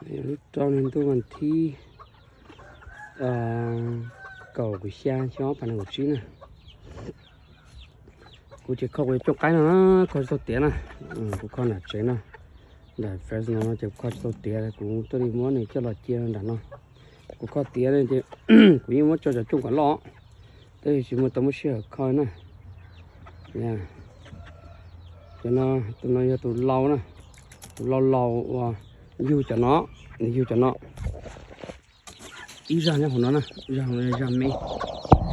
Lub rau hli ntuj vas thib kaum kuv xya xyoo ob phav nees nkaum tsib na. Kuv tseem kho kuv cov cooj qaib no, kho tsis tau tiav na. Kuv kho nram tsev no, nram fence no ces kuv kho tsis tau tiav, kuv tuaj li muab nws coj los cia nram no. Kuv kho tiav ces kuv yeej muab tso cov cooj kom loj, tab sis tsis muaj tau muaj sij hawm kho na. Cov no, tus no yog tus lau na, tus lau laus uas yug cov no, nws yug cov no. Ib zag nyob hauv no na, zag hauv no, zag me,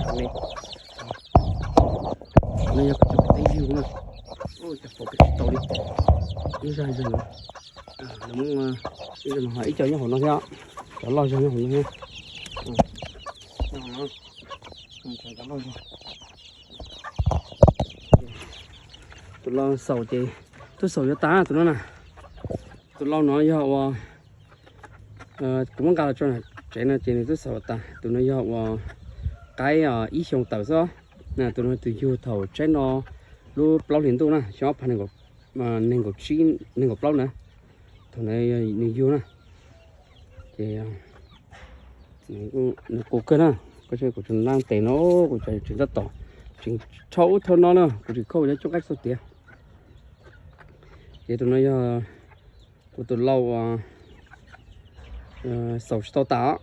zag me. No yog kuv cov pem teb yug na, cas pom pem tsis tau li. Ib zag zag no, ib co nyob hauv no thiab, cov loj zog nyob hauv no thiab. Tus lau xaus ces, twb xaus yuav tas tus no na. Tus lau no yog uas kuv muab nqa los tso tsev no ces nws twb xaus tas. Tus no yog uas qaib ib xyoo tawm xwb. Tus no tus yug thaum tsaib no lub plaub hlis ntuj na, xyoo ob phav nees nkaum tsib, nees nkaum plaub na, thaum ntawd nws yug na. Ces nws qus kawg na, kuv tseem nqa tes no, kuv tseem tab tom tseem rho ub rho no na, kuv tseem kho kuv cov cooj qaib tsis tau tiav. Ces tus no yog kuv tus lau uas xaus tsis tau tas,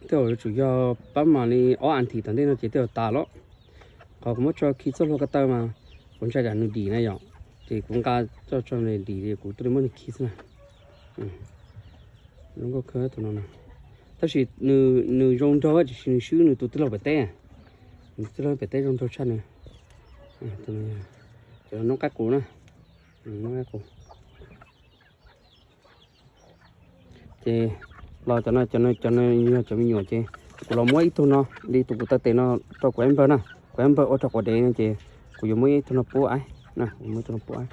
tej zaum yuav tsum yog pab mam li ob as thiv tom ntej no ces tej zaum tas lawm. Qhov kuv muab tso khi txoj hlua ko taw mas kuv ntshai tsam nws dim na yom, ces kuv nqa coj tso nws dim, kuv tuaj li muab nws khi xwb na. Zoo nkauj kawg tus no na. Tab sis nws zoo nraug tiam sis nws swb nws tus tij laug pem teb. Nws tus tij laug pem teb zoo nraug tshaj nws. Cov noob qaib qus na, noob qaib qus. Ces los cov no, cov no, cov no yog cov me nyuam ces kuv los muab ib tug no li tus kuv taw tes no rau kuv npawg na, kuv npawg ua rau quav dev no ces kuv yuav muab ib tug no pub aib na, kuv muab ib tug no pub aib.